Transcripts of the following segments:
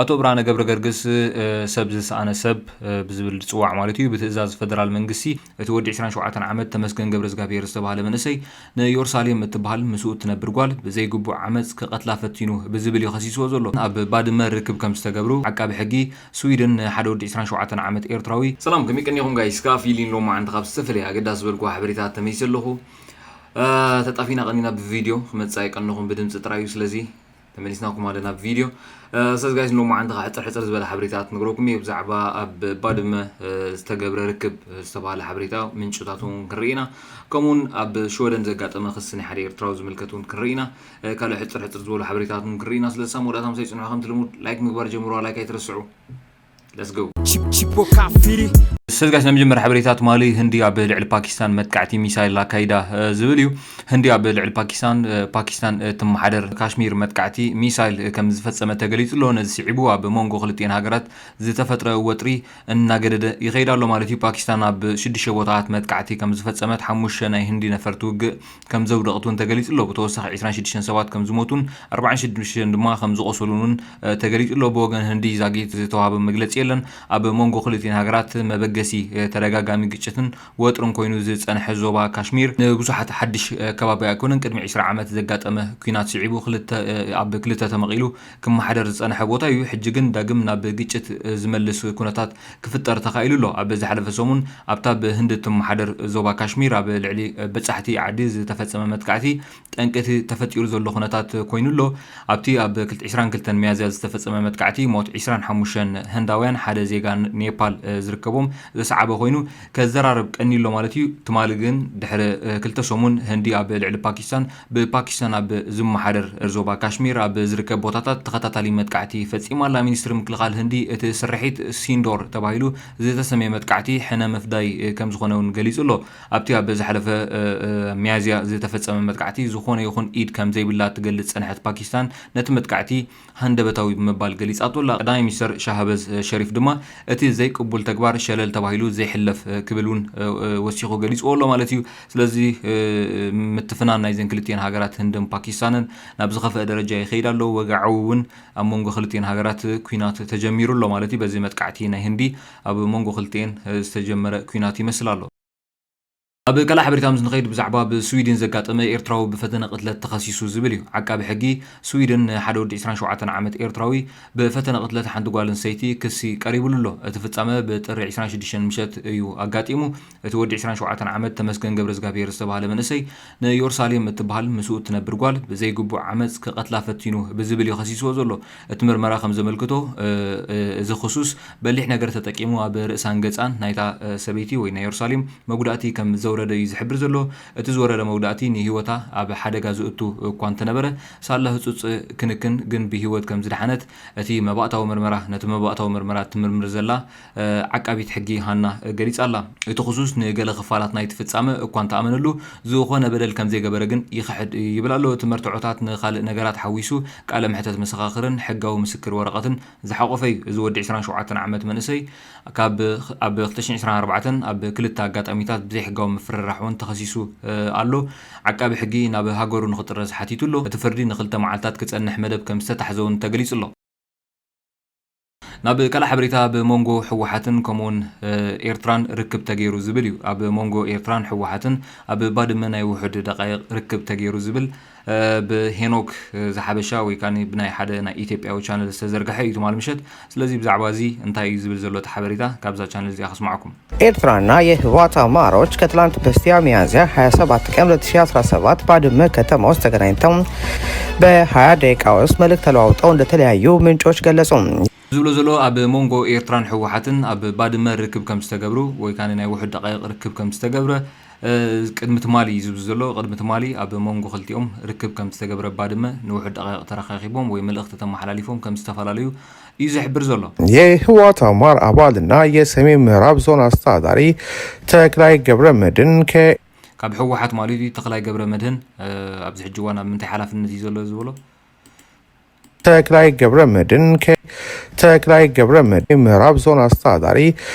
ኣቶ ብርሃነ ገብረ ገርግስ ሰብ ዝሰኣነ ሰብ ብዝብል ዝፅዋዕ ማለት እዩ፣ ብትእዛዝ ፈደራል መንግስቲ እቲ ወዲ ዕስራን ሸውዓተን ዓመት ተመስገን ገብረ እግዚኣብሔር ዝተባሃለ መንእሰይ ንዮርሳሌም እትበሃል ምስኡ እትነብር ጓል ብዘይግቡእ ዓመፅ ክቐትላ ፈቲኑ ብዝብል እዩ ከሲስዎ ዘሎ። ኣብ ባድመ ርክብ ከም ዝተገብሩ ዓቃቢ ሕጊ ስዊድን ንሓደ ወዲ ዕስራን ሸውዓተን ዓመት ኤርትራዊ። ሰላም፣ ከመይ ቀኒኹም ጋይስ? ከኣ ፊሊን ሎማዓንቲ ካብ ዝተፈላለየ ኣገዳሲ ዝበልኩ ሓበሬታት ተመይሰ ኣለኹ። ተጣፊና ቀኒና ብቪድዮ ክመፅእ ኣይቀነኹም፣ ብድምፂ ጥራይ እዩ። ስለዚ ተመሊስናኩም ኣለና ብቪድዮ። ስለዚ ጋይስ፣ ሎማዓንቲ ከኣ ሕፅር ሕፅር ዝበለ ሓበሬታት ንግረኩም እዩ። ብዛዕባ ኣብ ባድመ ዝተገብረ ርክብ ዝተባሃለ ሓበሬታ ምንጭታቱ እውን ክንርኢ ኢና። ከምኡውን ኣብ ሽወደን ዘጋጠመ ክሲ ናይ ሓደ ኤርትራዊ ዝምልከት እውን ክንርኢ ኢና። ካልእ ሕፅር ሕፅር ዝበሉ ሓበሬታት እውን ክንርኢ ኢና። ስለዚ ሳብ መወዳእታ ምሳይ ፅንሑ። ከምቲ ልሙድ ላይክ ምግባር ጀምርዋ፣ ላይክ ኣይትረስዑ። Let's go። ሰዚ ጋይስ፣ ናይ መጀመርያ ሓበሬታ ትማሊ ህንዲ ኣብ ልዕሊ ፓኪስታን መጥቃዕቲ ሚሳይል ኣካይዳ ዝብል እዩ። ህንዲ ኣብ ልዕሊ ፓኪስታን ፓኪስታን እትመሓደር ካሽሚር መጥቃዕቲ ሚሳይል ከም ዝፈጸመ ተገሊጹ ኣሎ። ነዚ ስዒቡ ኣብ መንጎ ክልቲኤን ሃገራት ዝተፈጥረ ወጥሪ እናገደደ ይኸይድ ኣሎ ማለት እዩ። ፓኪስታን ኣብ ሽዱሽተ ቦታታት መጥቃዕቲ ከም ዝፈጸመት፣ ሓሙሽተ ናይ ህንዲ ነፈርቲ ውግእ ከም ዘውደቐት እውን ተገሊጹ ኣሎ። ብተወሳኺ ዕስራን ሽዱሽተን ሰባት ከም ዝሞቱን ኣርባዓን ሽዱሽተን ድማ ከም ዝቖሰሉን እውን ተገሊጹ ኣሎ። ብወገን ህንዲ ዛጊት ዝተዋህበ መግለጺ የለን። ኣብ መንጎ ክልቲኤን ሃገራት መበገሲ ተደጋጋሚ ግጭትን ወጥርን ኮይኑ ዝጸንሐ ዞባ ካሽሚር ንብዙሓት ሓድሽ ከባቢ ኣይኮነን። ቅድሚ ዕስራ ዓመት ዘጋጠመ ኲናት ስዒቡ ክልተ ኣብ ክልተ ተመቒሉ ክመሓደር ዝጸንሐ ቦታ እዩ። ሕጂ ግን ዳግም ናብ ግጭት ዝመልስ ኩነታት ክፍጠር ተኻኢሉ ኣሎ። ኣብ ዝሓለፈ ሰሙን ኣብታ ብህንዲ እትመሓደር ዞባ ካሽሚር ኣብ ልዕሊ በጻሕቲ ዓዲ ዝተፈጸመ መጥቃዕቲ ጠንቂ እቲ ተፈጢሩ ዘሎ ኩነታት ኮይኑ ኣሎ። ኣብቲ ኣብ ዕስራን ክልተን ሚያዝያ ዝተፈጸመ መጥቃዕቲ ሞት ዕስራን ሓሙሽተን ህንዳውያን፣ ሓደ ዜጋ ኔፓል ዝርከቦም ዘሰዓበ ኮይኑ፣ ከዘራርብ ቀንዩ ኣሎ ማለት እዩ። ትማሊ ግን ድሕሪ ክልተ ሰሙን ህንዲ ኣብ ልዕሊ ፓኪስታን ብፓኪስታን ኣብ ዝመሓደር ዞባ ካሽሚር ኣብ ዝርከብ ቦታታት ተኸታታሊ መጥቃዕቲ ፈጺማ ኣላ። ሚኒስትሪ ምክልኻል ህንዲ እቲ ስርሒት ሲንዶር ተባሂሉ ዝተሰምየ መጥቃዕቲ ሕነ ምፍዳይ ከም ዝኾነ እውን ገሊጹ ኣሎ። ኣብቲ ኣብ ዝሓለፈ ሚያዝያ ዝተፈጸመ መጥቃዕቲ ዝኾነ ይኹን ኢድ ከም ዘይብላ ትገልጽ ጸንሐት ፓኪስታን ነቲ መጥቃዕቲ ሃንደበታዊ ብምባል ገሊጻቶ ኣላ። ቀዳማይ ሚኒስተር ሻህበዝ ሸሪፍ ድማ እቲ ዘይቅቡል ተግባር ሸለል ተባሂሉ ዘይሕለፍ ክብል እውን ወሲኹ ገሊጽዎ ኣሎ ማለት እዩ። ስለዚ ምትፍናን ናይዘን ክልቲኤን ሃገራት ህንድን ፓኪስታንን ናብ ዝኸፍአ ደረጃ ይኸይድ ኣሎ። ወግዓዊ እውን ኣብ መንጎ ክልቲኤን ሃገራት ኲናት ተጀሚሩ ኣሎ ማለት እዩ። በዚ መጥቃዕቲ ናይ ህንዲ ኣብ መንጎ ክልቲኤን ዝተጀመረ ኲናት ይመስል ኣሎ። ኣብ ካልእ ሓበሬታ ምስ ንኸይድ፣ ብዛዕባ ኣብ ስዊድን ዘጋጠመ ኤርትራዊ ብፈተነ ቅትለት ተኸሲሱ ዝብል እዩ። ዓቃቢ ሕጊ ስዊድን ንሓደ ወዲ ዕስራን ሸውዓተን ዓመት ኤርትራዊ ብፈተነ ቅትለት ሓንቲ ጓል ኣንስተይቲ ክሲ ቀሪብሉ ኣሎ። እቲ ፍጻመ ብጥሪ ዕስራን ሽዱሽተን ምሸት እዩ ኣጋጢሙ። እቲ ወዲ ዕስራን ሸውዓተን ዓመት ተመስገን ገብረዝጋብሔር ዝተባህለ መንእሰይ ንዮርሳሌም እትበሃል ምስኡ እትነብር ጓል ብዘይግቡእ ዓመጽ ክቐትላ ፈቲኑ ብዝብል እዩ ከሲስዎ ዘሎ። እቲ ምርመራ ከም ዘመልክቶ፣ እዚ ክሱስ በሊሕ ነገር ተጠቂሙ ኣብ ርእሳን ገጻን ናይታ ሰበይቲ ወይ ናይ ዮርሳሌም መጉዳእቲ ከም ዘውረደ እዩ ዝሕብር ዘሎ። እቲ ዝወረደ መጉዳእቲ ንህይወታ ኣብ ሓደጋ ዝእቱ እኳ እንተነበረ፣ ሳላ ህጹጽ ክንክን ግን ብህይወት ከም ዝደሓነት እቲ መባእታዊ ምርመራ፣ ነቲ መባእታዊ ምርመራ ትምርምር ዘላ ዓቃቢት ሕጊ ሃና ገሊጻ ኣላ። እቲ ክሱስ ንገለ ክፋላት ናይቲ ፍጻመ እኳ እንተኣመነሉ፣ ዝኾነ በደል ከም ዘይገበረ ግን ይኽሕድ ይብል ኣሎ። እቲ መርትዖታት ንኻልእ ነገራት ሓዊሱ ቃለ መሕተት መሰኻኽርን ሕጋዊ ምስክር ወረቐትን ዝሓቖፈ እዩ። እዚ ወዲ ዕስራን ሸውዓተን ዓመት መንእሰይ ካብ ኣብ ክልተ ሽሕን ዕስራን ኣርባዕተን ኣብ ክልተ ኣጋጣሚታት ብዘይሕጋዊ ምፍርራሕ እውን ተኸሲሱ ኣሎ። ዓቃቢ ሕጊ ናብ ሃገሩ ንኽጥረዝ ሓቲቱ ኣሎ። እቲ ፍርዲ ንኽልተ መዓልታት ክጸንሕ መደብ ከም ዝተታሕዘ እውን ተገሊጹ ኣሎ። ናብ ካልእ ሓበሬታ፣ ኣብ መንጎ ህወሓትን ከምኡውን ኤርትራን ርክብ ተገይሩ ዝብል እዩ። ኣብ መንጎ ኤርትራን ህወሓትን ኣብ ባድመ ናይ ውሑድ ደቃይቕ ርክብ ተገይሩ ዝብል ብሄኖክ ዝሓበሻ ወይ ከዓ ብናይ ሓደ ናይ ኢትዮጵያዊ ቻነል ዝተዘርግሐ እዩ ትማል ምሸት። ስለዚ ብዛዕባ እዚ እንታይ እዩ ዝብል ዘሎ እቲ ሓበሬታ ካብዛ ቻነል እዚኣ ከስማዕኩም። ኤርትራና የህወሓት አመራሮች ከትላንት በስቲያ ሚያዝያ ሃያ ሰባት ቀን ሁለት ሺ አስራ ሰባት ባድመ ከተማ ውስጥ ተገናኝተው በሃያ ደቂቃ ውስጥ መልእክት ተለዋውጠው እንደተለያዩ ምንጮች ገለጹ። ዝብሎ ዘሎ ኣብ መንጎ ኤርትራን ህወሓትን ኣብ ባድመ ርክብ ከም ዝተገብሩ ወይ ከዓ ናይ ውሑድ ደቃይቕ ርክብ ከም ዝተገብረ ቅድሚ ትማሊ እዩ ዝብል ዘሎ። ቅድሚ ትማሊ ኣብ መንጎ ክልቲኦም ርክብ ከም ዝተገብረ፣ ባድመ ንውሑድ ደቃይቕ ተረኻኺቦም ወይ መልእኽቲ ተመሓላሊፎም ከም ዝተፈላለዩ እዩ ዝሕብር ዘሎ። የህወሓት አመራር አባልና የሰሜን ምዕራብ ዞን አስተዳዳሪ ተክላይ ገብረ መድህን ከ ካብ ህወሓት ማለት እዩ። ተክላይ ገብረ መድህን ኣብዚ ሕጂ እዋን ኣብ ምንታይ ሓላፍነት እዩ ዘሎ ዝበሎ? ተክላይ ገብረ መድህን ከ ተክላይ ገብረ መድህን ምዕራብ ዞን አስተዳዳሪ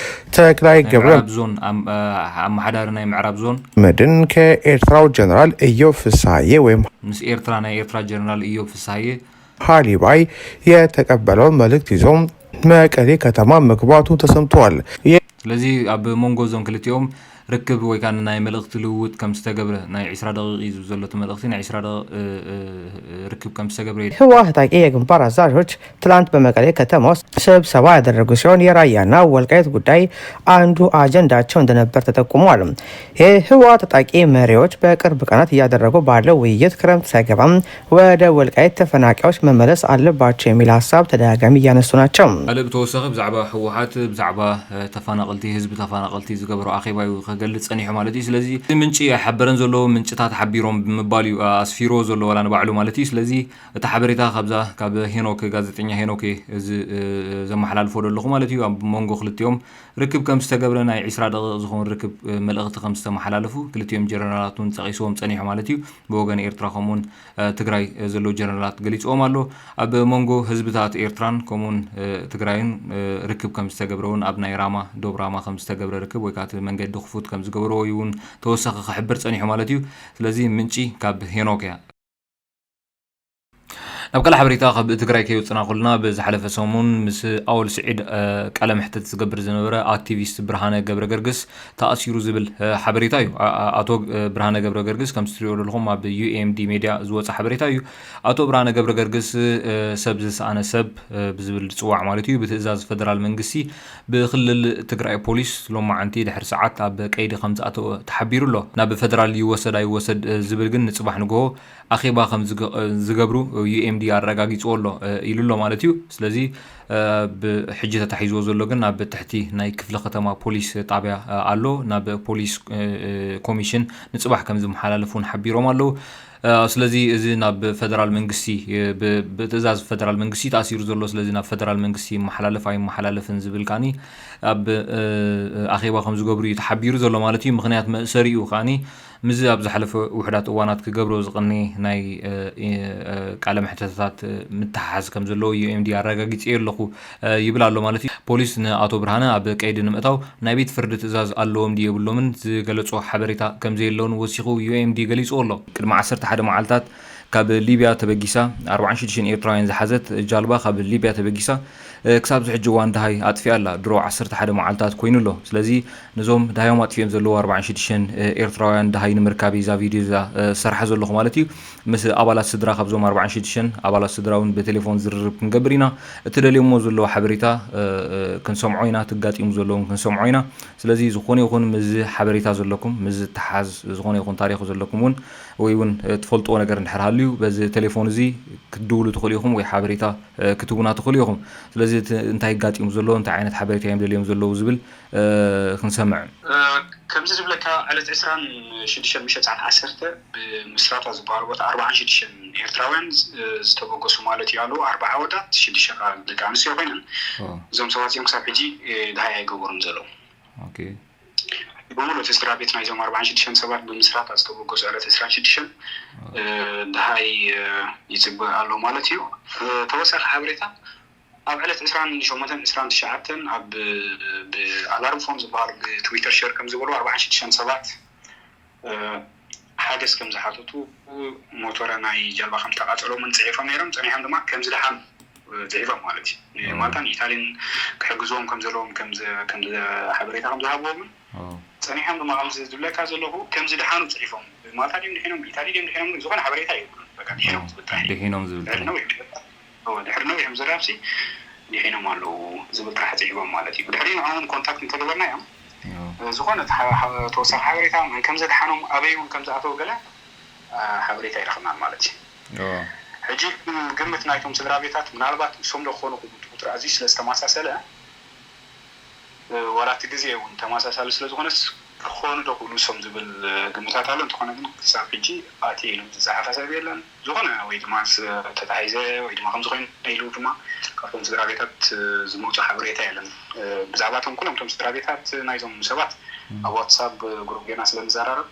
ተክላይ ናይ ገብረ ምዕራብ ዞን ኣም- ኣመሓዳሪ ናይ ምዕራብ ዞን መድህን ከኤርትራው ጀነራል እዮብ ፍስሃየ ወይም ምስ ኤርትራ ናይ ኤርትራ ጀነራል እዮብ ፍስሃየ ሃሊባይ የተቀበለውን መልእክት ይዞ መቀሌ ከተማ መግባቱ ተሰምተዋል። ስለዚ ኣብ መንጎ እዞም ክልቲኦም ርክብ ወይ ከዓ ናይ መልእኽቲ ልውውጥ ከም ዝተገብረ፣ ናይ ዒስራ ደቂቕ እዩ ዝብል ዘሎ እቲ መልእኽቲ፣ ናይ ዒስራ ደቂቕ ርክብ ከም ዝተገብረ እዩ። ህወሓት ታጣቂ የግንባር አዛዦች ትላንት በመቀሌ ከተማ ውስጥ ስብሰባ ያደረጉ ሲሆን የራያና ወልቃይት ጉዳይ አንዱ አጀንዳቸው እንደነበር ተጠቁመዋል። የህወሓት ታጣቂ መሪዎች በቅርብ ቀናት እያደረጉ ባለው ውይይት ክረምት ሳይገባም ወደ ወልቃይት ተፈናቃዮች መመለስ አለባቸው የሚል ሀሳብ ተደጋጋሚ እያነሱ ናቸው። ካልእ ብተወሳኺ ብዛዕባ ህወሓት ብዛዕባ ተፈናቐልቲ ህዝቢ ተፈናቐልቲ ዝገበሮ ኣኼባ እዩ ከገልጽ ጸኒሑ ማለት እዩ። ስለዚ ምንጪ ኣይሓበረን ዘሎ ምንጭታት ሓቢሮም ብምባል እዩ ኣስፊሮ ዘሎ ዋላ ንባዕሉ ማለት እዩ። ስለዚ እቲ ሓበሬታ ካብዛ ካብ ሄኖክ ጋዜጠኛ ሄኖክ እዚ ዘመሓላልፎ ዘለኹ ማለት እዩ። ኣብ መንጎ ክልቲኦም ርክብ ከም ዝተገብረ ናይ ዒስራ ደቂቕ ዝኸውን ርክብ መልእኽቲ ከም ዝተመሓላለፉ ክልቲኦም ጀነራላት እውን ጠቒስዎም ጸኒሑ ማለት እዩ። ብወገን ኤርትራ ከምኡውን ትግራይ ዘሎ ጀነራላት ገሊፅዎም ኣሎ። ኣብ መንጎ ህዝብታት ኤርትራን ከምኡውን ትግራይን ርክብ ከም ዝተገብረ እውን ኣብ ናይ ራማ ዶብ ራማ ከም ዝተገብረ ርክብ ወይ ከዓ መንገዲ ክፉት ከም ዝገበርዎ እዩ እውን ተወሳኺ ክሕብር ፀኒሑ ማለት እዩ። ስለዚ ምንጪ ካብ ሄኖክ እያ። ናብ ካልእ ሓበሬታ ካብ ትግራይ ከይወፅና ከለና ብዝሓለፈ ሰሙን ምስ ኣወል ስዒድ ቃለ መሕተት ዝገብር ዝነበረ ኣክቲቪስት ብርሃነ ገብረ ገርግስ ተኣሲሩ ዝብል ሓበሬታ እዩ። ኣቶ ብርሃነ ገብረ ገርግስ ከም ትሪኦ ዘለኹም ኣብ ዩኤምዲ ሜድያ ዝወፀ ሓበሬታ እዩ። ኣቶ ብርሃነ ገብረ ገርግስ ሰብ ዝሰኣነ ሰብ ብዝብል ዝፅዋዕ ማለት እዩ ብትእዛዝ ፈደራል መንግስቲ ብክልል ትግራይ ፖሊስ ሎማዓንቲ ድሕሪ ሰዓት ኣብ ቀይዲ ከም ዝኣተወ ተሓቢሩ ኣሎ። ናብ ፈደራል ይወሰድ ኣይወሰድ ዝብል ግን ንፅባሕ ንግሆ ኣኼባ ከም ዝገብሩ ዩኤምዲ ኣረጋጊፅዎ ኣሎ ኢሉ ኣሎ ማለት እዩ። ስለዚ ብሕጂ ተታሒዝዎ ዘሎ ግን ኣብ ትሕቲ ናይ ክፍለ ከተማ ፖሊስ ጣብያ ኣሎ። ናብ ፖሊስ ኮሚሽን ንፅባሕ ከም ዝመሓላለፍ እውን ሓቢሮም ኣለዉ። ስለዚ እዚ ናብ ፈደራል መንግስቲ ብትእዛዝ ፈደራል መንግስቲ ተኣሲሩ ዘሎ ስለዚ ናብ ፈደራል መንግስቲ ይመሓላለፍ ኣይመሓላለፍን ዝብል ከዓኒ ኣብ ኣኼባ ከም ዝገብሩ እዩ ተሓቢሩ ዘሎ ማለት እዩ። ምክንያት መእሰሪኡ ከዓኒ ምስዚ ኣብ ዝሓለፈ ውሕዳት እዋናት ክገብሮ ዝቐኒ ናይ ቃለ መሕተታት ምትሓሓዝ ከም ዘለዎ ዩኤምዲ ኣረጋጊፀ ኣለኹ ይብል ኣሎ ማለት እዩ። ፖሊስ ንኣቶ ብርሃነ ኣብ ቀይዲ ንምእታው ናይ ቤት ፍርዲ ትእዛዝ ኣለዎም ድዩ የብሎምን ዝገለፆ ሓበሬታ ከም ዘየለውን ወሲኹ ዩኤምዲ ገሊፅዎ ኣሎ። ቅድሚ ዓሰርተ ሓደ መዓልታት ካብ ሊብያ ተበጊሳ ኣርባዓን ሽዱሽተን ኤርትራውያን ዝሓዘት ጃልባ ካብ ሊብያ ተበጊሳ ክሳብ ዝሕጂ እዋን ደሃይ ኣጥፊኣ ኣላ። ድሮ ዓሰርተ ሓደ መዓልታት ኮይኑ ኣሎ። ስለዚ ነዞም ደሃዮም ኣጥፊኦም ዘለዉ ኣርባዓን ሽዱሽተን ኤርትራውያን ደሃይ ንምርካብ እዛ ቪድዮ እዛ ዝሰርሓ ዘለኹ ማለት እዩ። ምስ ኣባላት ስድራ ካብዞም ኣርባዓን ሽዱሽተን ኣባላት ስድራ እውን ብቴሌፎን ዝርርብ ክንገብር ኢና። እትደልዮሞ ዘለዉ ሓበሬታ ክንሰምዖ ኢና፣ ትጋጢሙ ዘለውን ክንሰምዖ ኢና። ስለዚ ዝኾነ ይኹን ምስዚ ሓበሬታ ዘለኩም ምስ ዝተሓዝ ዝኾነ ይኹን ታሪኽ ዘለኩም እውን ወይ እውን ትፈልጥዎ ነገር እንድሕር ሃልዩ በዚ ቴሌፎን እዚ ክትድውሉ ትኽእሉ ኢኹም ወይ ሓበሬታ ክትቡና ትኽእሉ ኢኹም። ስለዚ እንታይ ይጋጢሙ ዘሎ እንታይ ዓይነት ሓበሬታ እዮም ደልዮም ዘለዉ ዝብል ክንሰምዕ። ከምዚ ዝብለካ ዕለት ዕስራን ሽዱሽተን ምሸት ሰዓት ዓሰርተ ብምስራታ ዝበሃሉ ቦታ ኣርባዓን ሽዱሽተን ኤርትራውያን ዝተበገሱ ማለት እዩ ኣለዉ ኣርባዓ ኣወዳት ሽዱሽተ ከዓ ደቂ ኣንስትዮ ኮይነን እዞም ሰባት እዚኦም ክሳብ ሕጂ ድሃይ ኣይገበሩን ዘለዉ። ብምሉእ እቲ ስድራ ቤት ናይዞም ኣርባዓን ሽዱሽተን ሰባት ብምስራታ ዝተበገሱ ዕለት ዕስራን ሽዱሽተን ድሃይ ይፅበ ኣሎ ማለት እዩ። ተወሳኺ ሓበሬታ ኣብ ዕለት ዕስራን ሸሞንተን ዕስራን ትሽዓተን ኣብ ብኣላርም ፎን ዝበሃሉ ብትዊተር ሸር ከም ዝበሉ ኣርባዓን ሽዱሽተን ሰባት ሓገዝ ከም ዝሓተቱ ሞቶረ ናይ ጀልባ ከም ዝተቃፀሎምን ፅሒፎም ነይሮም። ፀኒሖም ድማ ከም ዝደሓኑ ፅሒፎም ማለት እዩ። ንማልታን ኢታሊን ክሕግዝዎም ከም ዘለዎም ከም ሓበሬታ ከም ዝሃብዎምን ፀኒሖም ድማ ከምዚ ዝብለካ ዘለኹ ከም ዝደሓኑ ፅሒፎም ማልታ ድዮም ድሒኖም ኢታሊ ድዮም ድሒኖም ዝኾነ ሓበሬታ የብሉን። በቃ ድሒኖም ዝብል ጥራሕ እዩ። ድሒኖም ዝብል ድሕሪ ጥራሕ። ነዊሕ እዎ፣ ድሕሪ ነዊሕ ምዝራብሲ ድሒኖም ኣለዉ ዝብል ጥራሕ ፅሒፎም ማለት እዩ። ብድሕሪ ንዕኦም ኮንታክት እንተገበርና እዮም ዝኾነ ተወሳኺ ሓበሬታ መን ከም ዘድሓኖም ኣበይ እውን ከም ዝኣተወ ገለ ሓበሬታ ይረኽብናል ማለት እዩ። ሕጂ ግምት ናይቶም ስድራ ቤታት ምናልባት ንሶም ዶ ክኾኑ ቁጥሪ ኣዝዩ ስለ ዝተመሳሰለ ዋላ እቲ ግዜ እውን ተመሳሳሊ ስለ ዝኾነስ ክኾኑ ዶ ክእሉ ንሶም ዝብል ግምታት ኣሎ። እንተኾነ ግን ክሳብ ሕጂ ኣትየ ኢሉ ዝፀሓፈ ሰብ የለን። ዝኾነ ወይ ድማ ተታሒዘ ወይ ድማ ከምዚ ኮይኑ ኢሉ ድማ ካብቶም ስድራ ቤታት ዝመፁ ሓበሬታ የለን። ብዛዕባ እቶም ኩሎም እቶም ስድራ ቤታት ናይዞም ሰባት ኣብ ዋትሳፕ ግሩፕ ጌና ስለ ንዘራረብ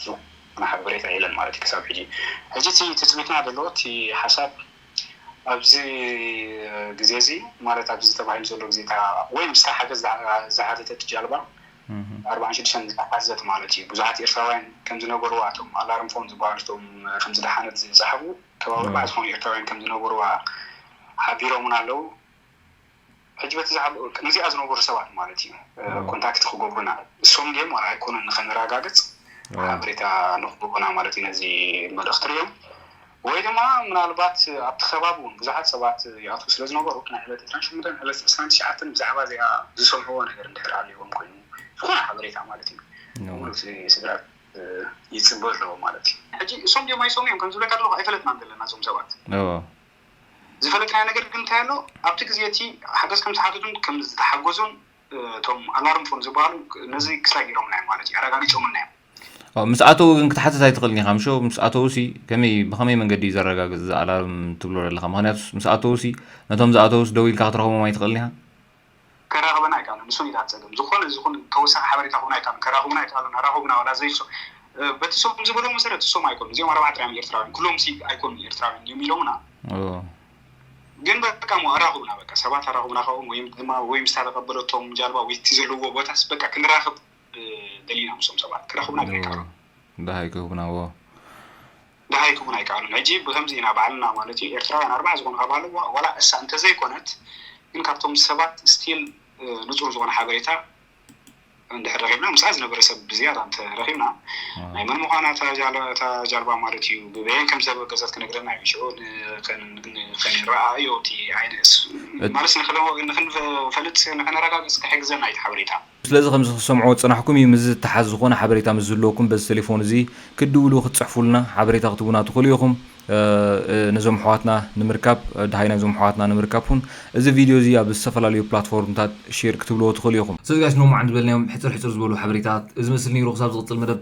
ዝኾነ ሓበሬታ የለን ማለት እዩ ክሳብ ሕጂ። ሕጂ እቲ ትፅቢትና ዘሎ እቲ ሓሳብ ኣብዚ ግዜ እዚ ማለት ኣብዚ ተባሂሉ ዘሎ ግዜ ወይ ምስታ ሓገዝ ዝሓተተት ጃልባ ኣርባዓን ሽዱሽተን ዝተሓዘት ማለት እዩ። ብዙሓት ኤርትራውያን ከም ዝነበርዋ፣ እቶም ኣላርም ፎን ዝበሃሉ፣ እቶም ከም ዝደሓነት ዝጸሓፉ ከባቢ ኣርባዓ ዝኾኑ ኤርትራውያን ከም ዝነበርዋ ሓቢሮምና ኣለዉ። ሕጂ በቲ ዝሓብ ነዚኣ ዝነበሩ ሰባት ማለት እዩ ኮንታክት ክገብሩና፣ እሶም ድዮም ዋላ ኣይኮኑን ንኸነረጋግጽ ሓበሬታ ንክህቡና ማለት እዩ። ነዚ መልእኽቲ ሪኦም ወይ ድማ ምናልባት ኣብቲ ከባቢ እውን ብዙሓት ሰባት ይኣትዉ ስለ ዝነበሩ፣ ናይ ዕለት ዕስራን ሸሞንተን ዕለት ዕስራን ትሽዓተን ብዛዕባ እዚኣ ዝሰምዕዎ ነገር እንድሕር ሃልይዎም ኮይኑ፣ ዝኾነ ሓበሬታ ማለት እዩ፣ ሙሉእ እቲ ስድራ ይጽበ ኣለዎ ማለት እዩ። ሕጂ እሶም ድዮም ኣይሶም እዮም ከም ዝብለካ ዘለኹ ኣይፈለጥናን ዘለና እዞም ሰባት። ዝፈለጥናዮ ነገር ግን እንታይ ኣሎ፣ ኣብቲ ግዜ እቲ ሓገዝ ከም ዝሓተቱን ከም ዝተሓገዙን እቶም ኣላርም ፎን ዝበሃሉ ነዚ ክሳይ ገይሮምና እዮም ማለት እዩ፣ ኣረጋጊጾምልና እዮም። ምስ ኣተው ግን ክትሓትት ኣይትኽእልን ኢኻ ምሾ? ምስ ኣተው ሲ ከመይ ብኸመይ መንገዲ እዩ ዘረጋግጽ እዚ ኣላርም ትብሎ ዘለኻ? ምኽንያቱ ምስ ኣተው ሲ ነቶም ዝኣተውስ ደው ኢልካ ክትረኽቦም ኣይትኽእልን ኢኻ? ከራኽበና ኣይከኣሉን። ንሱ ኢታ ጸገም ዝኾነ ዝኹን ተወሳኺ ሓበሬታ ክኾን ኣይከኣሉን። ከራኽቡና ኣይከኣሉን። ኣራኽቡና ዋላ ዘይሶ በቲ ሶም ዝበሎ መሰረት እሶም ኣይኮኑ እዚኦም ኣርባዕተ እዮም ኤርትራውያን ኩሎም ሲ ኣይኮኑ ኤርትራውያን እዮም ኢሎምና። ግን በቃ ሞ ኣራኽቡና በቃ ሰባት ኣራኽቡና ካብኦም ወይም ድማ ወይ ምስታ ተቀበለቶም ጃልባ ወይ እቲ ዘለዎ ቦታስ በቃ ክንራኽብ ደሊና ምሶም ሰባት ክራኽቡና ግን ኣይከኣሉን። ደሃይ ክህቡና ዎ ደሃይ ክቡን ኣይከኣሉን። ሕጂ ብከምዚ ኢና ባዕልና ማለት እዩ ኤርትራውያን ኣርባዓ ዝኾኑ ካብ ኣለዋ ዋላ እሳ እንተዘይኮነት ግን ካብቶም ሰባት ስቲል ንጹር ዝኾነ ሓበሬታ እንድሕር ረኺብና ምስኣ ዝነበረ ሰብ ብዝያዳ እንተ ረኺብና ናይ መን ምዃና እታ ጃልባ ማለት እዩ ብበየን ከም ዝተበገዘት ክነግረና እዩ። ሽዑ ንኸንረኣዮ እቲ ዓይነስ ማለት ንክንፈልጥ ንኸነረጋግፅ ክሕግዘና እዩ ሓበሬታ። ስለዚ ከምዚ ክትሰምዕዎ ዝጸናሕኩም እዩ። ምስ ዝተሓዝ ዝኾነ ሓበሬታ ምስ ዝህልወኩም በዚ ቴሌፎን እዚ ክትድውሉ ክትጽሕፉልና ሓበሬታ ክትቡና ትኽእሉ ኢኹም። ነዞም ኣሕዋትና ንምርካብ ደሃይ ናይዞም ኣሕዋትና ንምርካብ እውን እዚ ቪድዮ እዚ ኣብ ዝተፈላለዩ ፕላትፎርምታት ሼር ክትብልዎ ትኽእሉ ኢኹም። ስለዚ ጋይስ ኖማዓን ዝበልናዮም ሕፅር ሕፅር ዝበሉ ሓበሬታት እዚ መስል ነይሩ። ክሳብ ዝቕፅል መደብ